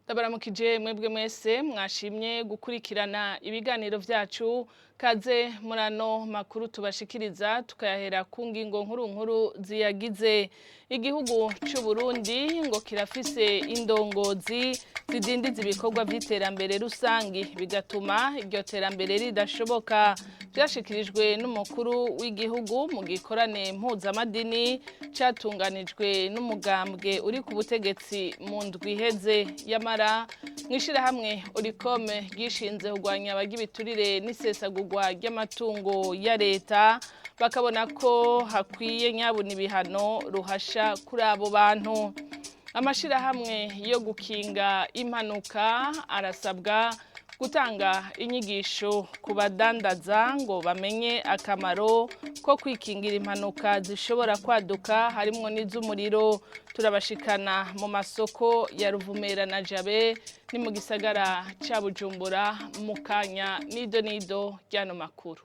Ndabaramukije mwebwe mwese mwashimye gukurikirana ibiganiro vyacu. Kaze murano makuru tubashikiriza, tukayahera ku ngingo nkuru nkuru ziyagize. Igihugu c'u Burundi ngo kirafise indongozi zidindiza ibikorwa vy'iterambere rusangi, bigatuma iryo terambere ridashoboka. Vyashikirijwe n'umukuru w'igihugu mu gikorane mpuzamadini catunganijwe n'umugambwe uri ku butegetsi mu ndwi iheze. Yamara mw'ishirahamwe Oricome ryishinze kurwanya abagibiturire n'isesagurwa ry'amatungo ya leta, bakabona ko hakwiye nyabuna ibihano ruhasha kuri abo bantu. Amashirahamwe yo gukinga impanuka arasabwa gutanga inyigisho ku badandaza ngo bamenye akamaro ko kwikingira impanuka zishobora kwaduka, harimwo n'iz'umuriro. Turabashikana mu masoko ya Ruvumera na Jabe ni mu gisagara ca Bujumbura mu kanya. Nido nido ry'ano makuru.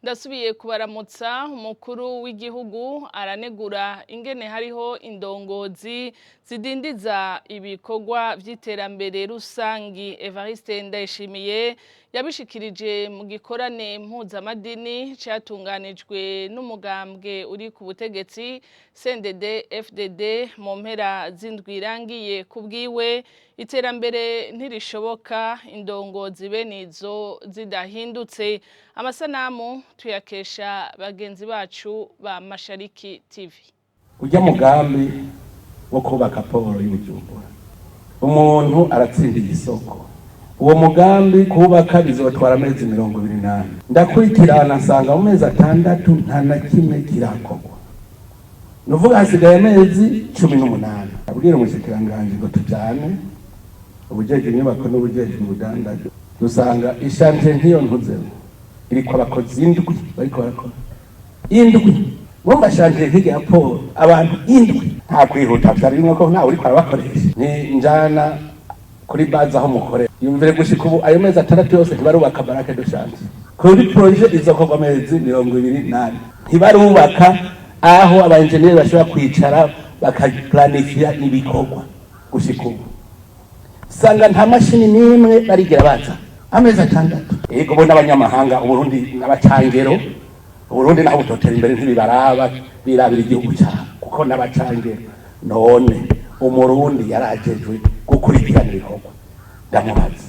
Ndasubiye kubaramutsa. Umukuru w'igihugu aranegura ingene hariho indongozi zidindiza ibikorwa vy'iterambere rusangi. Evariste Ndayishimiye yabishikirije mu gikorane mpuzamadini catunganijwe n'umugambwe uri ku butegetsi CNDD FDD mu mpera z'indwi irangiye. Kubwiwe, iterambere ntirishoboka indongozi bene izo zidahindutse. Amasanamu tuyakesha bagenzi bacu ba Mashariki TV. Ujya mugambi wo kubaka port y'Ubujumbura, umuntu aratsindiye isoko, uwo mugambi kubaka bizotwara amezi 24. Ndakurikirana nsanga mu mezi 6 nta na kimwe kirakorwa. Nuvuga hasigaye amezi 18. Abwira umushikiranganji ngo tujane, ubujejwe inyubako n'ubujejwe ubudandaji, dusanga i chantier nk'iyo ntuzemo iriko abakozi indwi bariko barakora, indwi. Wumva, chantier nk'irya ya port, abantu indwi, nta kwihuta vyari birimwo ko ntawe uriko arabakoresha. Ni njana kuri base aho mukorera, yumvire gushika ubu ayo mezi 6 yose ntibarubaka baraque de chantier. Kuri projet izokorwa amezi 24, ntibarubaka aho aba engineer bashobora kwicara bakaplanifiya ibikorwa. Gushika ubu sanga nta mashini n'imwe barigera baza, amezi 6. Yego, bo n'abanyamahanga, Uburundi n'abacangero. Uburundi naho butotera imbere ntibibaraba, birabira igihugu cyabo kuko n'abacangero. None Umurundi yarajejwe gukurikirana ibikorwa, ndamubaza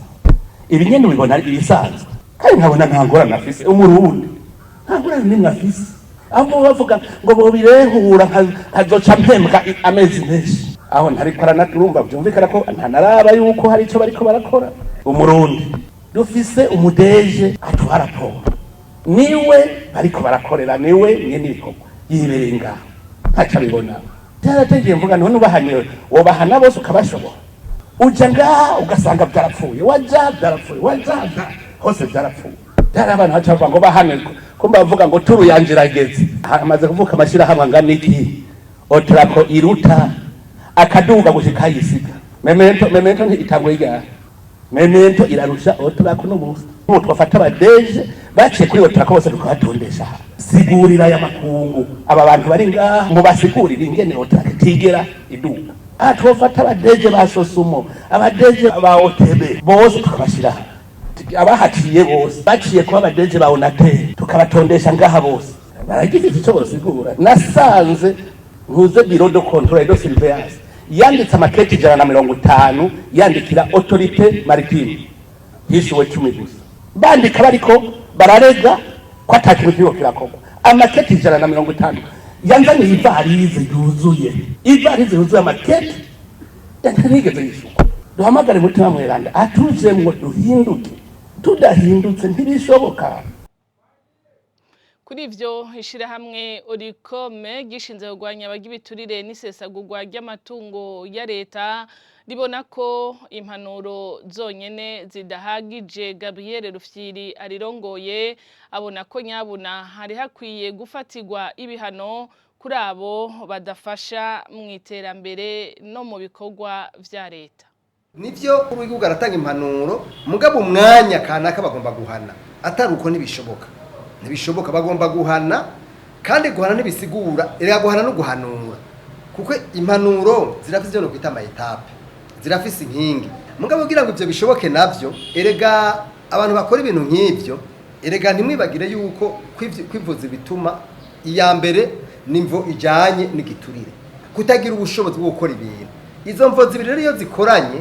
ibi nyene ubibona ari ibisanzwe, kandi nkabona nta ngorane afise. Umurundi nta ngorane n'imwe afise, ahubwo bavuga ngo bobirehura nkazoca mpembwa amezi menshi aho ntariko aranaturumva. Vyumvikana ko ntanaraba yuko hari ico bariko barakora. Umurundi dufise umu DG atwara port, niwe bariko barakorera, niwe nyene ibikorwa, yibereye ngaho ntaco abibona. Byarategeye mvuga, none ubahanye wobahana bose ukabashobora? Uja ngaha ugasanga vyarapfuye, waja vyarapfuye, waja hose vyarapfuye. Byari abantu baca bavuga ngo bahane, ko bavuga ngo turu yanje irageze. Hamaze kuvuka amashirahamwe angana iki Otraco iruta akaduga gushika yisiga Memento? Memento ntitanguye ryari? Memento irarusha Otraco no munsi. Ubu twafata aba DG baciye kuri Otraco bose tukabatondesha. Sigurira aya makungu, aba bantu bari ngaha, mubasigurire ingene Otraco itigera iduga. Aha twofata aba DG ba Sosumo, aba DG ba OTB bose tukabashira, abahaciye bose baciye kuba aba DG ba Onatel, tukabatondesha ngaha bose, baragifite ico bosigura. Nasanze ntuze bureau de contrôle de surveillance yanditse amaketi 150 yandikira autorité maritime, hishuwe 10 gusa. Bandika bariko bararega ko ata kintu kiriko kirakorwa. Amaketi 150, yanzaniye ivarize yuzuye, ivarize yuzuye amaketi, ntigeze yishurwa. Duhamagare Mutima Mweranda atujemwo, duhinduke. Tudahindutse ntibishoboka. Kuri ivyo, ishirahamwe Oricome gishinze kurwanya abagibiturire n'isesagurwa ry'amatungo ya leta ribona ko impanuro zonyene zidahagije. Gabriel Rufyiri arirongoye abona ko nyabuna hari hakwiye gufatirwa ibihano kuri abo badafasha mu iterambere no mu bikorwa vya leta. Nivyo w'igihugu aratanga impanuro, mugabo umwanya kanaka bagomba guhana, atari uko ntibishoboka. Ntibishoboka, bagomba guhana, kandi guhana ntibisigura erega guhana no guhanura, kuko impanuro zirafise ivyo nokwita ama etape, zirafise inkingi. Mugabo kugira ngo ivyo bishoboke navyo, erega abantu bakora ibintu nk'ivyo, erega ntimwibagire yuko kwivuza bituma iya mbere nimvo ijanye n'igiturire, kutagira ubushobozi bwo gukora ibintu. Izo mvo zibiri rero iyo zikoranye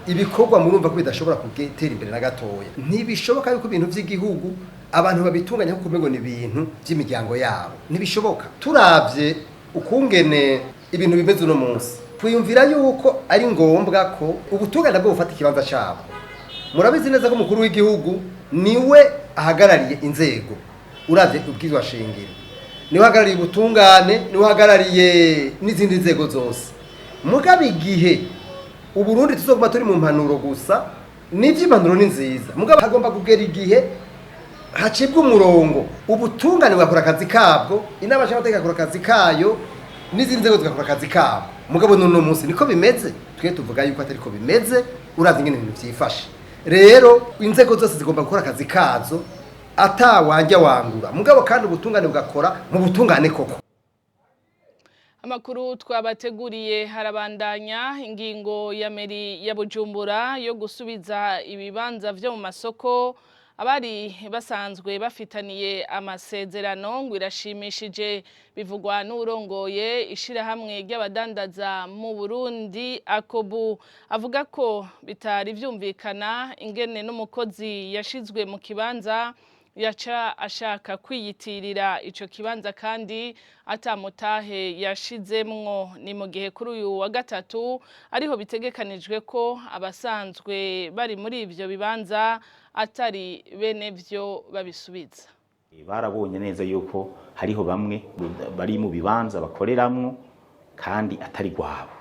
ibikorwa, murumva ko bidashobora gutera imbere na gatoya. Ntibishoboka yuko ibintu by'igihugu abantu babitunganya kuko umengo ni ibintu by'imiryango yabo, ntibishoboka. Turavye ukungene ibintu bimeze uno munsi, twiyumvira yuko ari ngombwa ko ubutungane bwo bufata ikibanza cabo. Murabizi neza ko umukuru w'igihugu niwe ahagarariye inzego, uravye ubwizwa shingiro niwe ahagarariye ubutungane, niwe ahagarariye n'izindi nzego zose. Mugabo igihe Uburundi tuzoguma turi mu mpanuro gusa, nivyo impanuro ni nziza, mugabo hagomba kugera igihe hacibwa umurongo, ubutungane bugakora akazi kabwo, inama nshingamateka igakora akazi kayo, n'izindi nzego zigakora akazi kabo. Mugabo n'uno munsi niko bimeze, twe tuvuga yuko atariko bimeze, uravye ingene ibintu vyifashe. Rero inzego zose zigomba gukora akazi kazo atawanja wangura, mugabo kandi ubutungane bugakora mu butungane koko. Amakuru twabateguriye harabandanya. Ingingo ya meri ya Bujumbura yo gusubiza ibibanza vyo mu masoko abari basanzwe bafitaniye amasezerano ngo irashimishije, bivugwa n'urongoye ishirahamwe ry'abadandaza mu Burundi Akobu. Avuga ko bitari vyumvikana ingene n'umukozi yashizwe mu kibanza yaca ashaka kwiyitirira ico kibanza kandi atamutahe yashizemwo. Ni mu gihe kuri uyu wa gatatu ariho bitegekanijwe ko abasanzwe bari muri ivyo bibanza atari bene vyo babisubiza. Barabonye neza yuko hariho bamwe bari mu bibanza bakoreramwo kandi atari gwabo.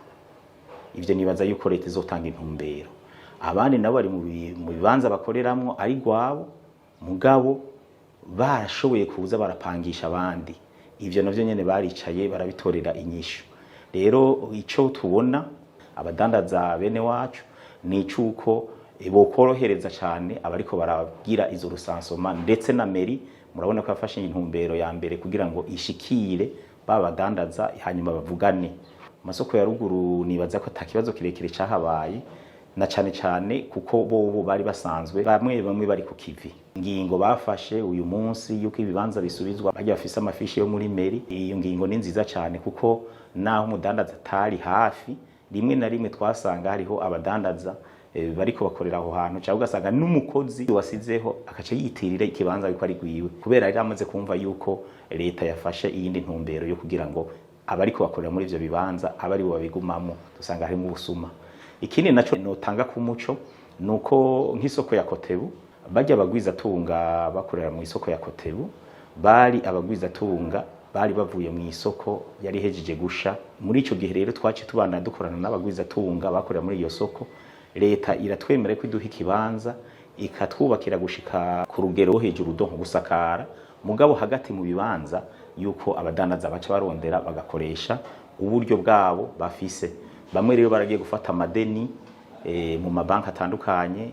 Ivyo nibaza yuko leta izotanga intumbero. Abandi nabo bari mu bibanza bakoreramwo ari gwabo, mugabo barashoboye kuza barapangisha abandi. Ivyo navyo nyene baricaye barabitorera inyishu. Rero ico tubona abadandaza bene wacu ni icuko bokorohereza cyane abariko baragira izo rusansoma, ndetse na meri murabona ko yafashe intumbero ya mbere kugira ngo ishikire babadandaza hanyuma bavugane. Amasoko ya ruguru nibaza ko ata kibazo kirekire cahabaye, na cane cane kuko bobo bari basanzwe bamwe bamwe bari ku kivi. Ingingo bafashe uyu munsi yuko ibibanza bisubizwa bajya bafise amafishi yo muri meri, iyo ngingo ni nziza cyane, kuko naho umudandaza atari hafi, rimwe na rimwe twasanga hariho abadandaza bariko bakorera aho hantu, cyangwa ugasanga n'umukozi wasizeho akaca yitirira ikibanza yuko ari gwiwe, kubera yari amaze kumva yuko leta yafashe iyindi ntumbero yo kugira ngo abariko bakorera muri ivyo bibanza abe aribo babigumamo, dusanga harimo ubusuma. Ikindi naco notanga ku muco nuko nk'isoko ya Kotebu, bajya abagwizatunga bakorera mu isoko ya Kotebu bari abagwizatunga bari bavuye mu isoko yari hejeje gusha. Muri ico gihe rero twaci tubana dukorana n'abagwizatunga bakorera muri iyo soko, leta iratwemera ko iduha ikibanza ikatwubakira gushika ku rugero hejuru donko gusakara, mugabo hagati mu bibanza yuko abadandaza baca barondera bagakoresha uburyo bwabo bafise. Bamwe rero baragiye gufata amadeni mu mabanki atandukanye,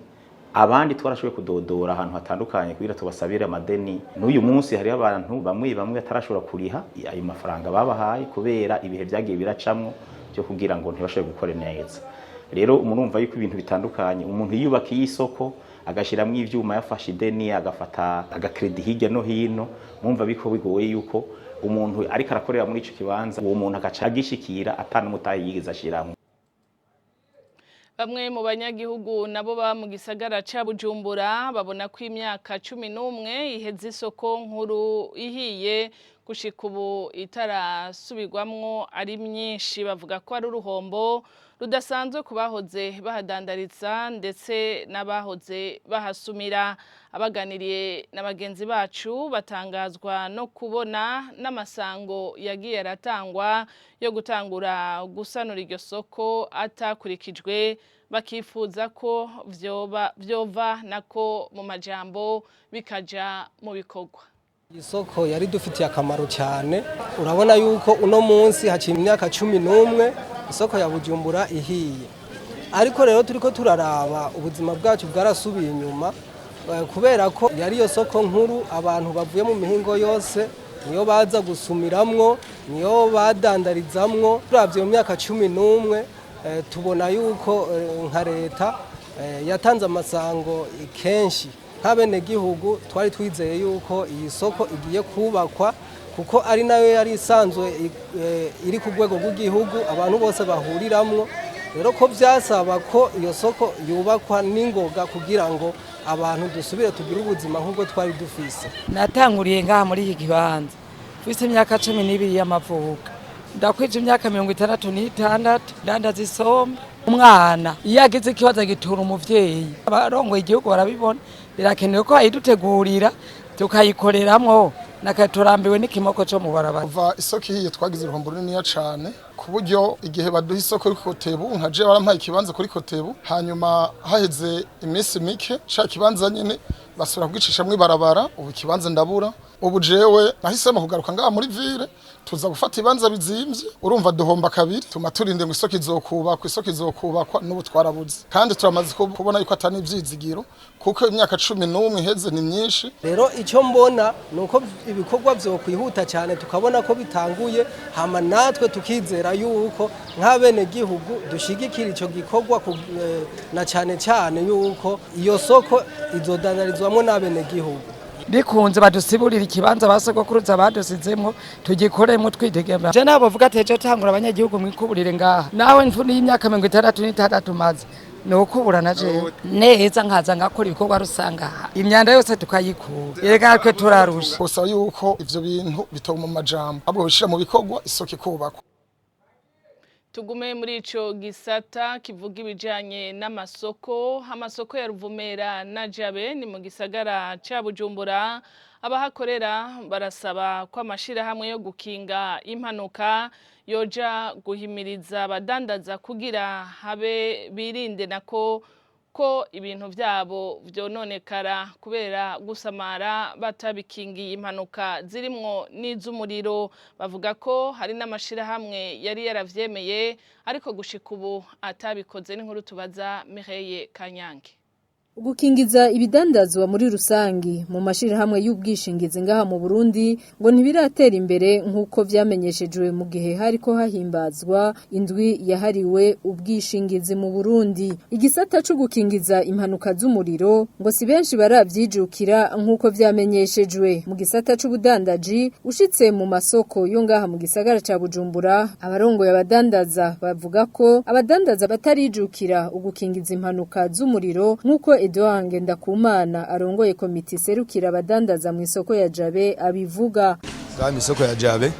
abandi twarashoboye kudodora ahantu hatandukanye kugira tubasabire amadeni. N'uyu munsi hariho abantu bamwe bamwe batarashobora kuriha ayo mafaranga babahaye kubera ibihe byagiye biracamwo byo kugira ngo ntibashobore gukora neza. Rero murumva yuko ibintu bitandukanye, umuntu yiyubakiye isoko agashiramwo ivyuma, yafashe ideni, agafata agakredi hirya no hino, mumva biko bigoye yuko umuntu ariko arakorera muri ico kibanza, uwo muntu agaca agishikira atanumutahe yigeze ashiramwo. Bamwe mu banyagihugu nabo baba mu gisagara ca Bujumbura babona ko imyaka 11 iheze isoko nkuru ihiye gushika ubu itarasubirwamwo ari myinshi. Bavuga ko ari uruhombo rudasanzwe ku bahoze bahadandariza ndetse n'abahoze bahasumira. Abaganiriye na bagenzi bacu batangazwa no kubona n'amasango yagiye aratangwa yo gutangura gusanura iryo soko atakurikijwe, bakifuza ko vyova nako mu majambo bikaja mu bikorwa. Isoko yari dufitiye akamaro cyane. Urabona yuko uno munsi haciye imyaka 11 isoko ya Bujumbura ihiye. Ariko rero turiko turaraba, ubuzima bwacu bwarasubiye inyuma kubera ko yari yo soko nkuru. Abantu bavuye mu mihingo yose niyo baza gusumiramwo, niyo badandarizamwo. Turavye mu myaka 11, tubona yuko nka leta yatanze amasango kenshi. Nk'abenegihugu twari twizeye yuko iyi soko igiye kubakwa, kuko ari nayo yari isanzwe iri ku rwego rw'igihugu, abantu bose bahuriramwo. Rero ko byasaba ko iyo soko yubakwa n'ingoga kugira ngo abantu dusubire tugire ubuzima nk'ubwo twari dufise. Natanguriye ngaha muri iki kibanza mfise imyaka 12 y'amavuko, ndakwije imyaka 66 ndandaza isombe. Umwana iyo agize ikibazo agitura umuvyeyi. Abarongoye igihugu barabibona, birakenewe ko bayidutegurira tukayikoreramwo, nakaturambiwe n'ikimoko co mu barabara. Kuva isoko ihiye twagize uruhombo runiniya cane, ku buryo igihe baduha isoko kuri Kotebu, nka je barampaye ikibanza kuri Kotebu, hanyuma haheze iminsi mike ca kibanza nyene basubira kugicishamwo ibarabara. Ubu ikibanza ndabura. Ubu jewe nahisemo kugaruka ngaha muri ville, tuza gufata ibibanza bizimvye. Urumva duhomba kabiri. Tuma turinde ngo isoko izokubakwa, isoko izokubakwa, n'ubu twarabuze, kandi turamaze kubona yuko atari ivyizigiro, kuko imyaka 11 iheze ni myinshi. Rero icyo mbona ni uko ibikorwa vyokwihuta cyane, tukabona ko bitanguye, hama natwe tukizera yuko nk'abenegihugu dushigikira ico gikorwa, na cyane cyane yuko iyo soko izodandarizwamwo n'abenegihugu. Bikunze badusiburira ikibanza basogokuruza badusizemwo, tugikoremwo twitegemera. Je nabo bavuga ati ejo tangura, abanyagihugu mwikuburire ngaha. Nawe mfuni y'imyaka 66 maze ni ukubura na jewe neza, nkaza ngakora ibikorwa rusanga aha, imyanda yose tukayikura. Erega twe turarusha. Gusa yuko ivyo bintu bitoma mu majambo, ahubwo bishira mu bikorwa, isoko ikubakwa. Tugume muri ico gisata kivuga ibijanye n'amasoko. Amasoko ya Ruvumera na Jabe ni mu gisagara ca Bujumbura, abahakorera barasaba ko amashirahamwe yo gukinga impanuka yoja guhimiriza abadandaza kugira habe birinde nako ko ibintu vyabo vyononekara kubera gusamara batabikingiye impanuka zirimwo n'iz'umuriro. Bavuga ko hari n'amashirahamwe yari yaravyemeye, ariko gushika ubu atabikoze. N'inkuru tubaza Mireille Kanyange. Gukingiza ibidandazwa muri rusangi mu mashirahamwe y'ubwishingizi ngaha mu Burundi ngo ntibiratera imbere, nk'uko vyamenyeshejwe mu gihe hariko hahimbazwa indwi yahariwe ubwishingizi mu Burundi. Igisata co gukingiza impanuka z'umuriro ngo si benshi baravyijukira, nk'uko vyamenyeshejwe. Mu gisata c'ubudandaji, ushitse mu masoko yo ngaha mu gisagara ca Bujumbura, abarongoye abadandaza bavuga ko abadandaza batarijukira ugukingiza impanuka z'umuriro, nk'uko Edouard Ngendakumana arongoye komite iserukira abadandaza mu isoko ya Jabe abivuga. Ngaha isoko ya Jabe,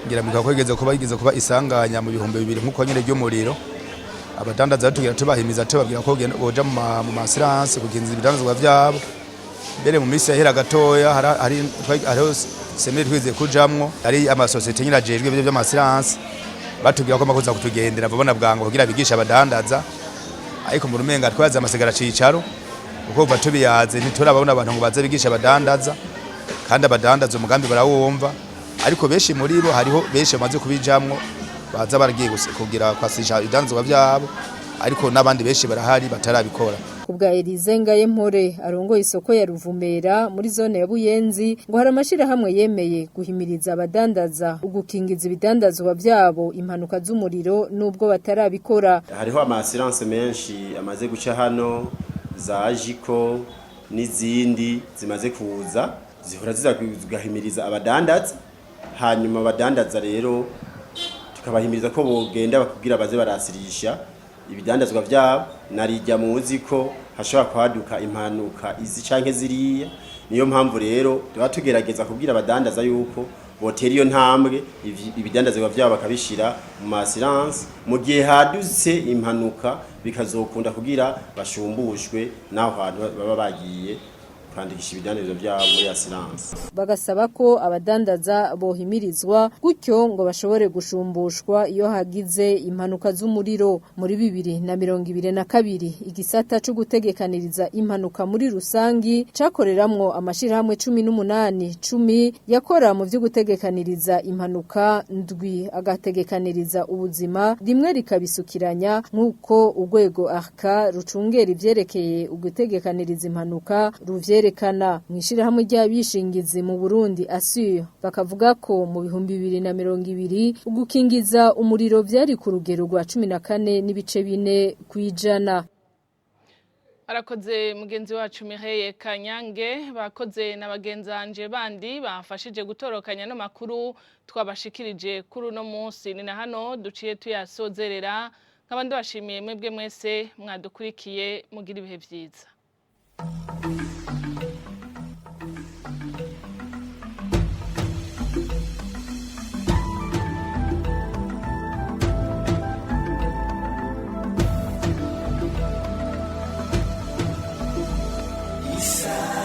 ngira mika ko igeze kuba isanganya mu 2000, nk'uko nyene ry'umuriro. Abadandaza tugira tubahimiza, tubabwira ko boja mu ma assurance kukinza ibidandazwa vyabo. Mbere mu minsi yahera gatoya hariho séminaire twize kujamwo, ari amasosiyete nyine ajejwe ibyo vy'ama assurance, batubwira ko makoza kutugendera vuba na bwangu kugira bigisha abadandaza, ariko mu rumenga twaze amasigara cicaro, kuko kuva tubiyaze ntiturababona abantu ngo baze bigisha abadandaza. Kandi abadandaza umugambi barawumva, ariko benshi muri bo, hariho benshi bamaze kubijamwo, baza baragiye kugira kwasisha ibidandazwa vyabo, ariko n'abandi benshi barahari batarabikora. Kubwa Elize Ngayempore arongoye isoko ya Ruvumera muri zone ya Buyenzi, ngo hari amashirahamwe yemeye guhimiriza abadandaza ugukingiza ibidandazwa vyabo impanuka z'umuriro, nubwo batarabikora. Hariho ama assurance menshi amaze guca hano, za Jiko n'izindi zimaze kuza, zihora ziza zigahimiriza abadandaza. Hanyuma abadandaza rero tukabahimiriza ko bogenda bakubwira baze barasirisha ibidandazwa vyabo, narijya muzi ko hashobora kwaduka impanuka izi canke ziriya. Niyo mpamvu rero tuba tugerageza kubwira abadandaza yuko botera iyo ntambwe, ibidandazwa vyabo bakabishira mu assurance, mu gihe hadutse impanuka bikazokunda kugira bashumbushwe n'aho hantu baba bagiye. Kwandikisha ibidandazwa byabo muri assurance. Bagasaba ko abadandaza bohimirizwa gutyo ngo bashobore gushumbushwa iyo hagize impanuka z'umuriro. Muri 2022, igisata cyo gutegekaniriza impanuka muri rusangi cakoreramwo amashirahamwe 18, 10 yakora mu byo gutegekaniriza impanuka, ndwi agategekaniriza ubuzima, rimwe rikabisukiranya, nk'uko urwego ARCA rucungera ivyerekeye ugutegekaniriza impanuka ruvyerekana. Mw'ishirahamwe ry'abishingizi mu Burundi ASSUR bakavuga ko mu 2020 ugukingiza umuriro vyari ku rugero rwa 14.4%. Arakoze mugenzi wacu Mireille Kanyange, bakoze na bagenzanje bandi bafashije gutorokanya no makuru twabashikirije kuri uno munsi. Ni na hano duciye tuyasozerera, nk'abandi bashimiye mwebwe mwese mwadukurikiye, mugira ibihe vyiza. Isa.